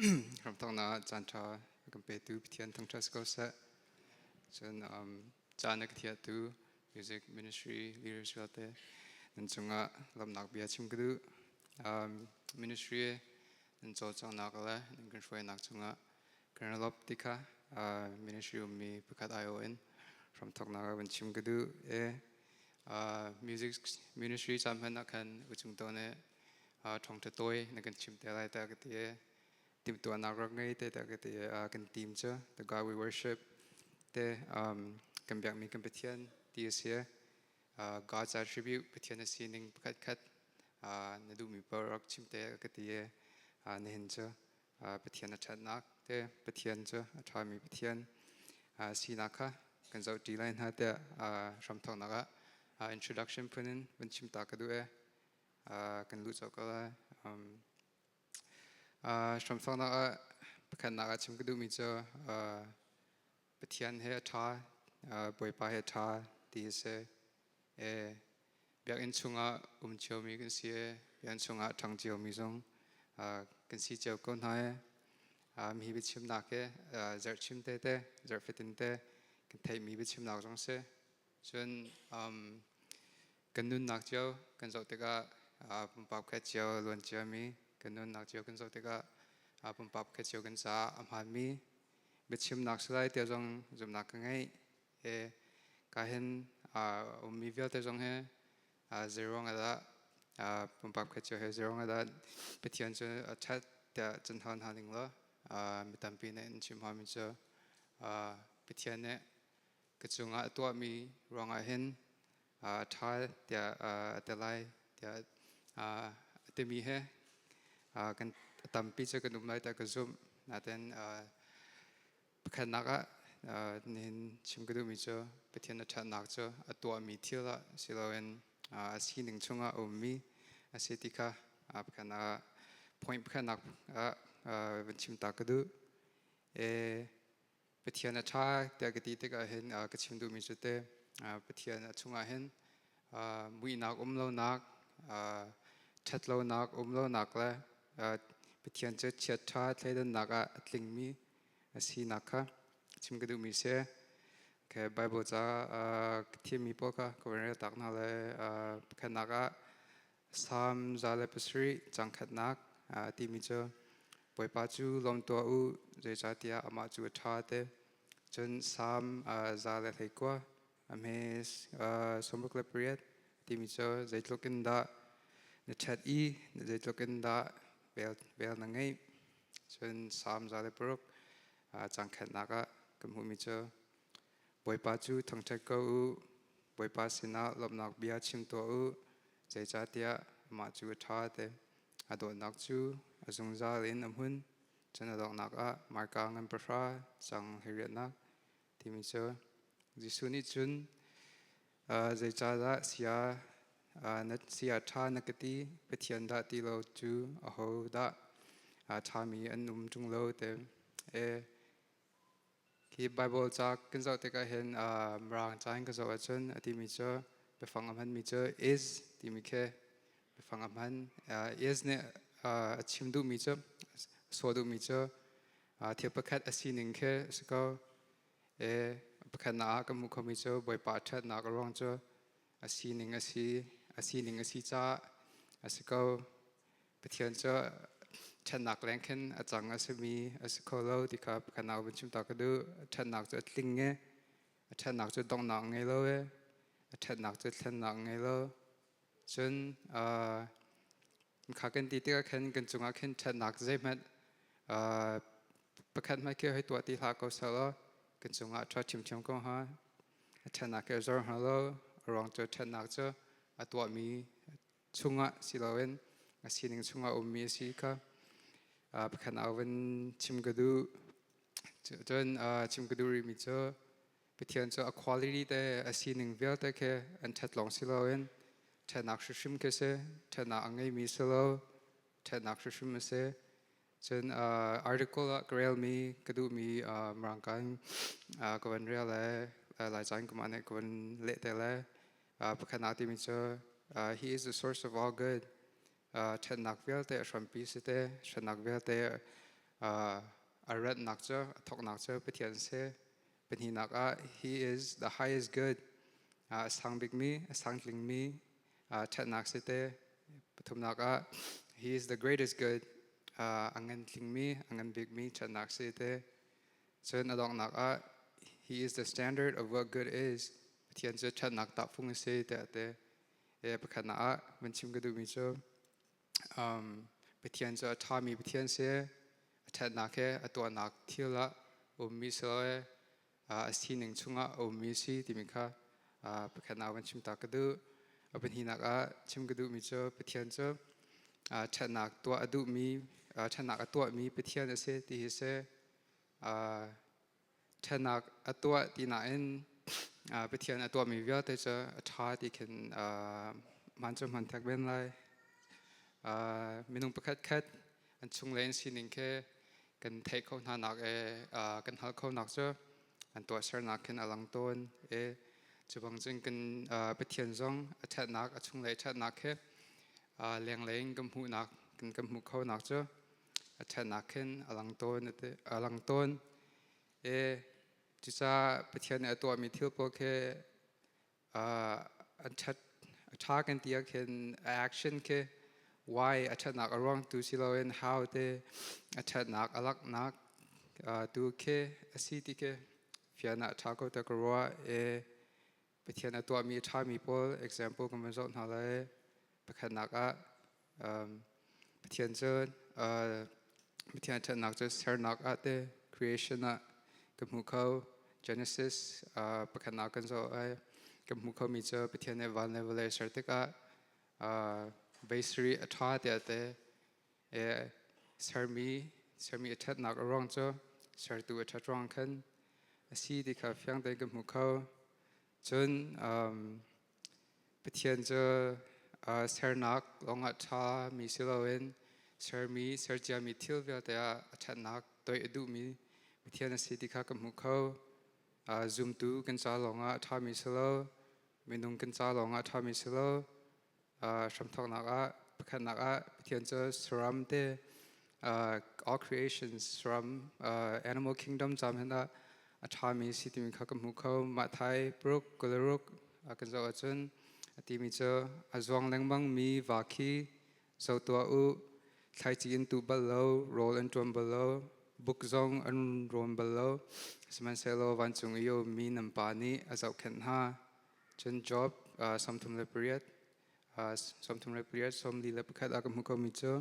Ramthawknak caan ṭha a kan petu Pathian thangṭhat si ko seh. Cun caan a ka thiahtu music ministry leaders vialte nan cungah lawmhnak bia chim ka duh. Ministry nan cawlcanghnak le nan kan hruainak cungah kan i lawmh ti kha ministry ummi pakhat aiawh in hramthawknak ah van chim ka duh. Music ministry caan hmanh ah khan Uchung Taw nih ṭhawngṭha tawi na kan chim te lai tiah ka ti i timhtuahnak rak ngei te tiah ka ti i kan team cu The God We Worship te kan biakmi kan Pathian ti a si. God's attribute, Pathian a sining pakhat khat na duhmi paoh rak chim te ka ti i nihin cu Pathian a ṭhatnak te, Pathian cu a ṭhami Pathian sinak kha kan zohṭi lai hna tiah hramthawknak ah introduction phun in vun chim ta ka duh i kan luh colh ko lai. Hramthawknak ah pakhatnak ah chim ka duhmi cu Pathian he a ṭha, Bawipa he a ṭha ti a si. Biakinn chungah um ciomi kan si i biakinn chungah a ṭhang ciomi zong kan si cio ko hna i mi biachimnak hi zarhchim te te, zarh fatin te kan theihmi biachimnak zong a si. Cun kan nunnak cio kan zoh tikah pumpak khat cio luan ciami kan nunnak cio kan zoh tikah pumpak khat cio kan caah a hmaanmi biachimnak si lai tiah zong zumhnak ka ngei. Ka hin ummi vialte zong hi zeiruang ah dah pumpak khat cio he zeiruang ah dah Pathian cu a ṭhat tiah cun hal hna ning law mi tampi nih an chim hngami cu Pathian nih ka cungah a tuahmi ruangah hin a ṭha tiah a ti lai tiah a timi he kan tampi cu kan um lai tiah ka zumh. Nain pakhatnak ah nihin chim ka duhmi cu Pathian a ṭhatnak cu a tuahmi thil ah si loin a sining chungah a ummi a si ti kha pakhatnak ah point pakhatnak ah van chim ta ka duh. Pathian a ṭha tiah ka ti tikah hin ka chim duhmi cu te Pathian a chungah hin muihnak um lonak, ṭhat lonak um lonak le Pathian cu chiat ṭha thleidannak ah a tlingmi a sinak kha chim ka duhmi si. Okay, Bible ca ka thiammi pawl kha ka van rel tak hna le pakhatnak ah Salm 107 cang khatnak timi cu Bawipa cu lawm tuah u, zeicahtiah amah cu a ṭha te. Cun Salm 119 a hme 68 timi cu zeitluk in dah na ṭhat i zeitluk in dah vel na ngeih. Cun Salm 106 cang khatnak ah kan hmuhmi cu Bawipa cu thangṭhat ko u, Bawipa sinah lawmhnak bia chim tuah u, zeicahtiah amah cu a ṭha te. A dawtnak cu a zungzal in a hmun. Cun a donghnak ah Marka ngan pahra cang hleiriatnak timi cu Jesuh nih cun zeicahdah sia na sia ṭha na ka ti? Pathian dah ti lo cu ahodah a ṭhami an um ṭung lo te. Hi Baibal ca kan zoh tikah hin Mirang ca in ka zoh ahcun a timi cu biafang a hmanmi cu is timi khi biafang a hman. Is nih a chim duhmi cu, a sawh duhmi cu thil pakhat a sining khi a si ko. Pakhatnak ah kan hmuh khomi cu Bawipa a ṭhatnak a ruang cu a sining a si, a sining a si caah a si ko. Pathian cu ṭhatnak leng khin a cang a simi a si kho lo ti kha ka nau vun chim ta ka duh. A ṭhatnak cu a tling i a ṭhatnak cu donghnak a ngei lo i a ṭhatnak cu thlennak a ngei lo. Cun kha kan ti tikah khin kan cungah khin ṭhatnak zeihmanh pakhat hmanh khi hei tuah ti hlah ko seh law kan cungah a ṭha ṭhiamṭhiam ko hnga. A ṭhatnak hi a zor hnga lo. A ruang cu ṭhatnak cu a tuahmi chungah si loin a sining chungah ummi a si kha pakhat ah van chim ka duh. Cun chim ka duh rihmi cu Pathian cu a quality te a sining vialte khi an ṭhat lawng si loin ṭhatnak hrimhrim khi si, ṭhatnak a ngeimi si lo, ṭhatnak hrimhrim a si. Cun article ah ka relmi ka duhmi Mirangka in ka van rel le Laica in ka mah nih ka van leh te le pakhat nak timi cu he is the source of all good. Ṭhatnak vialte a hrampi si te, ṭhatnak vialte A ratnak cu a thawknak cu Pathian si. Pahnihnak ah he is the highest good. A sang bikmi, a sangtlingmi ṭhatnak si te. Pathumnak ah he is the greatest good. A ngan tlingmi, a ngan bikmi ṭhatnak si te. Cun a donghnak ah he is the standard of what good is. Pathian cu ṭhatnak tahfung a si tiah a ti. Pakhatnak ah van chim ka duhmi cu Pathian cu a ṭhami Pathian si. A ṭhatnak he a tuahnak thil ah ummi si lo a sining chungah a ummi si timi kha pakhatnak van chim ta ka duh. A pahnihnak ah chim ka duhmi cu Pathian cu ṭhatnak tuah a duhmi, ṭhatnak a tuahmi Pathian a si ti hi si. Ṭhatnak a tuah ti nain Pathian a tuahmi vialte cu a ṭha ti khin hmaan cu hman thek men lai. Minung pakhat khat an chunglei an sining khi kan theih kho hna nak i kan hngalh kho nak cu an tuahsernak khin a lang tawn i cu bang cun kan Pathian zong a ṭhatnak a chunglei ṭhatnak khi lenglei in kan hmuhnak kan hmuh kho nak cu a ṭhatnak khin a lang tawn a lang tawn. I cucaah Pathian nih a tuahmi thil pawl khi an ṭhat a ṭha kan ti ah khin a action khi why a ṭhatnak a ruang tu si loin how te a ṭhatnak a laknak tu khi a si ti khi fian ah a ṭha ko tiah ka ruah. I Pathian a tuahmi a ṭhami pawl example kan van zoh hna lai. Pakhatnak ah Pathian cu Pathian ṭhatnak cu sernak ah te creation ah kan hmu kho. Genesis pakhatnak kan zoh ai kan hmu khomi cu Pathian nih van le vawlei ser tikah vei sarih a ṭha tiah te sermi sermi a ṭhatnak a ruang cu sertu a ṭhat ruang khan a si ti kha fiang tein kan hmu kho. Cun Pathian cu sernak lawngah ṭhami si loin sermi, serciami thil vialte ah a ṭhatnak toih a duhmi Pathian a si ti kha ka hmuh kho. Zumtu kan ca lawngah a ṭhami si lo, minung kan ca lawngah a ṭhami si lo. Hramthawknak ah, pakhatnak ah Pathian cu saram te, all creations, saram, animal kingdom ca hmanh ah a ṭhami si timi kha ka hmu kho. Mahthai paruk, 26 kan zoh ahcun a timi cu a zuang lengmangmi va khi zo tuah u, thlaici in tuh bal lo, rawl an ṭuan bal lo, buk zong an rawn bal lo. Sihmanhsehlaw vancung i a ummi nan Pa nih a zohkhenh hna. Cun Job 38, 38, 41 ah ka hmu khomi cu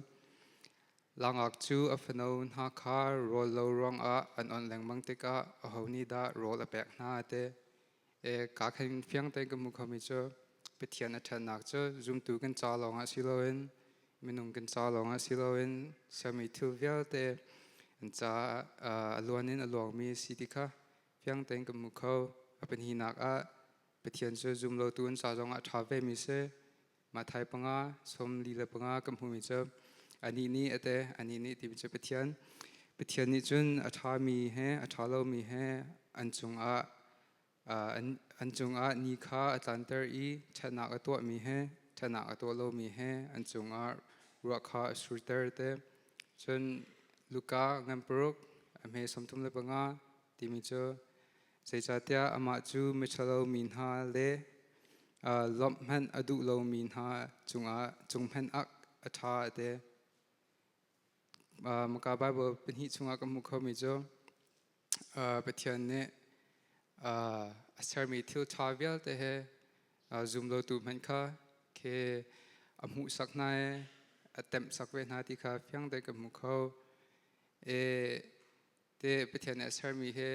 Langak cu a fano hna kha rawl lo ruangah an onh lengmang tikah aho nih dah rawl a pek hna ti. E, ka khan fiang tein ka hmu khomi cu Pathian a ṭhatnak cu zumtu kan ca lawngah si loin minung kan ca lawngah si loin sermi thil vialte an ca a luan in a luangmi a si ti kha fiang tein ka hmu kho. A pahnihnak ah Pathian cu zumlotu an ca zongah a ṭha vemi si. Matthai 5, 45 kan hmuhmi cu anih nih a te, anih nih timi cu Pathian. Pathian nih cun a ṭhami he a ṭha lomi he an cungah an cungah ni kha a tlanter i ṭhatnak a tuahmi he ṭhatnak a tuah lomi he an cungah ruah kha a surter te. Cun Luka ngan 6 a hme 35 timi cu Zeicahtiah amah cu miṭhalo mi hna le lawmh hmanh a duh lomi hna cungah cung hmanh ah a ṭha a ti. Maka Baibal pahnih chungah ka hmuh khomi cu Pathian nih a sermi thil ṭha vialte he zumlotu hmanh kha khi a hmuhsak hna i a temhsak ve hna ti kha fiang tein ka hmu kho. Te Pathian nih a sermi hi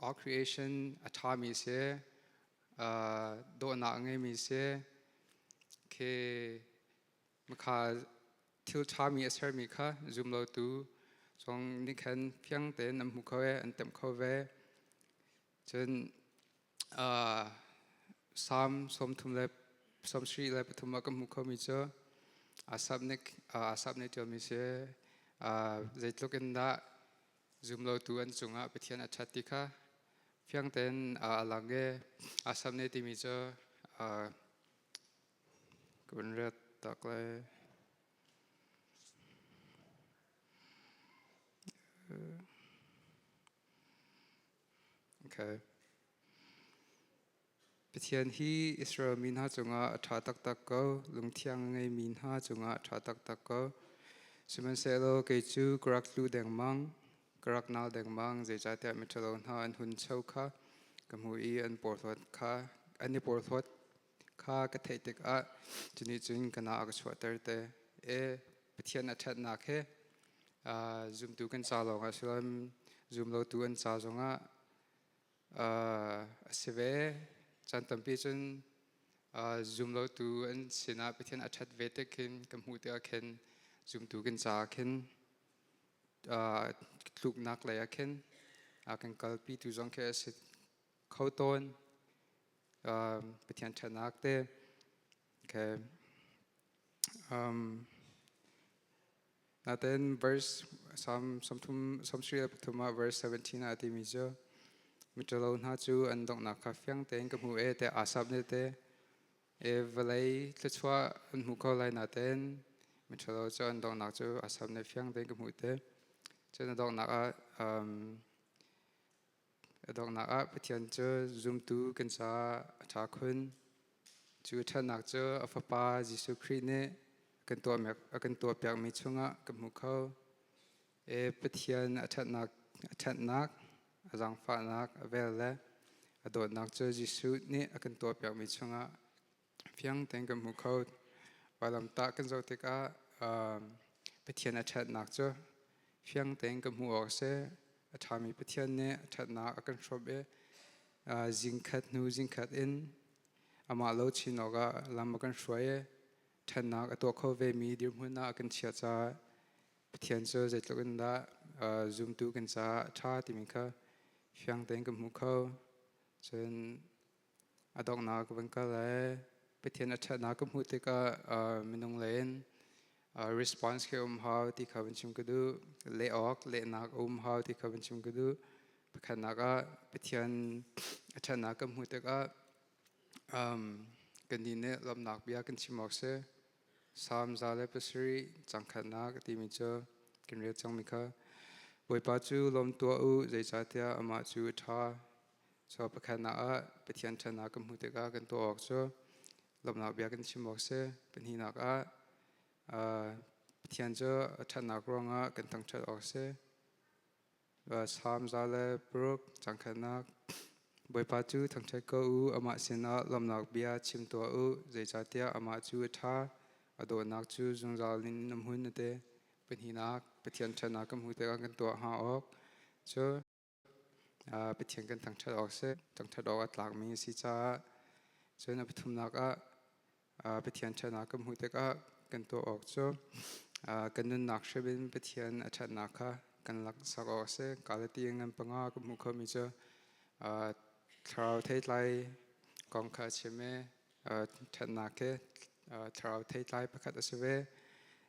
all creation a ṭhami si, dawhnak a ngeimi si. Khi makha thil ṭhami a sermi kha zumlotu zong nih khan fiang tein an hmu kho i an temh kho ve. Cun Psalm 33 ah kan hmuh khomi cu Asaph nih ṭialmi si. Zeitluk in dah zumlotu an cungah Pathian a ṭhat ti kha fiang tein a lang i Asaph nih timi cu ka vun ret tak lai. Okay. Pathian hi Israel mi hna cungah a ṭha taktak ko, lungthiang a ngeimi hna cungah a ṭha taktak ko. Sihmanhsehlaw kei cu ka rak tlu dengmang, ka rak nal dengmang, zeicahtiah miṭhalo hna an huncho kha ka hmu i an porhlawt kha an i porhlawt kha ka theih tikah cu nih cun ka nah a ka chuahter te. E Pathian a ṭhatnak he zumtu kan ca lawngah si loin zumlotu an ca zongah a si ve. Caan tampi cun zumlotu an sinah Pathian a ṭhat ve tik khin ka hmuh tikah khin zumtu kan caah khin tluknak lei ah khin a kan kalpitu zong khi a si kho tawn. Pathian ṭhatnak te. Okay. Natin verse Psalm 33 ah verse 17 ah a timi cu miṭhalo hna cu an donghnak kha fiang tein ka hmu e te Asaph nih te e vawlei thluachuah an hmu kho lai nain miṭhalo cu an donghnak cu Asaph nih fiang tein ka hmuh te. Cun a donghnak ah A donghnak ah Pathian cu zumtu kan caah a ṭha khun. Cu ṭhatnak cu a Fapa Jesuh Khrih nih a kan tuahpiakmi chungah kan hmu kho. E Pathian a ṭhatnak, a zaangfahnak, a vel le a dawtnak cu Jesuh nih a kan tuahpiakmi chungah fiang tein kan hmu kho. Vailamtah kan zoh tikah Pathian a ṭhatnak cu fiang tein kan hmuh awk a si. A ṭhami Pathian nih a ṭhatnak a kan hrawmh i zingkhat hnu zingkhat in amah lo chin awkah lam a kan hruai i ṭhatnak a tuah kho vemi dirhmun ah a kan chiah caah Pathian cu zeitluk in dah zumtu kan caah a ṭha timi kha fiang tein kan hmuh kho. Cun a donghnak ka van kal lai. Pathian a ṭhatnak ka hmuh tikah minung lei in response khi um hau ti kha van chim ka duh. Leh awk, lehnak a um hau ti kha van chim ka duh. Pakhatnak ah Pathian a ṭhatnak kan hmuh tikah kannih nih lawmhnak bia kan chim awk si. Salm 107 cangkhatnak timi cu kan rel cangmi kha Bawipa cu lawm tuah u, zeicahtiah amah cu a ṭha. So pakhatnak ah Pathian ṭhatnak kan hmuh tikah kan tuah awk cu lawmhnak bia kan chim awk si. Pahnihnak ah Pathian cu a ṭhatnak ruangah kan thangṭhat awk si. Salm 106 cangkhatnak Bawipa cu thangṭhat ko u, amah sinah lawmhnak bia chim tuah u, zeicahtiah amah cu a ṭha, a dawtnak cu zungzal in a hmun a ti. Pahnihnak Pathian ṭhatnak kan hmuh tikah kan tuah hnga awk cu Pathian kan thangṭhat awk a si. Thangṭhat awk a tlakmi a si caah cun a pathumnak ah Pathian ṭhatnak kan hmuh tikah kan tuah awk cu kan nunnak hrim in Pathian a ṭhatnak kha kan laksak awk a si. Galati ngan panga kan hmuh khomi cu thlarau theitlai kong kha a chim i ṭhatnak hi thlarau theitlai pakhat a si ve.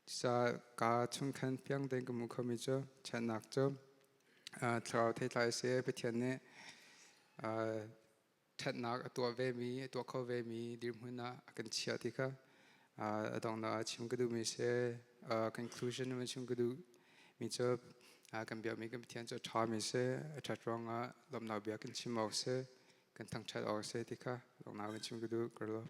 Cucaah kaa chung khan fiang tein ka hmuh khomi cu ṭhatnak cu thlarau theitlai a si i Pathian nih ṭhatnak a tuah vemi, a tuah kho vemi dirhmun ah a kan chiah ti kha a donghnak ah chim ka duhmi si. Conclusion in chim ka duhmi cu kan biakmi kan Pathian cu a ṭhami si. A ṭhat ruangah lawmhnak bia kan chim awk si, kan thangṭhat awk si ti kha donghnak in chim ka duh. Ka lawm.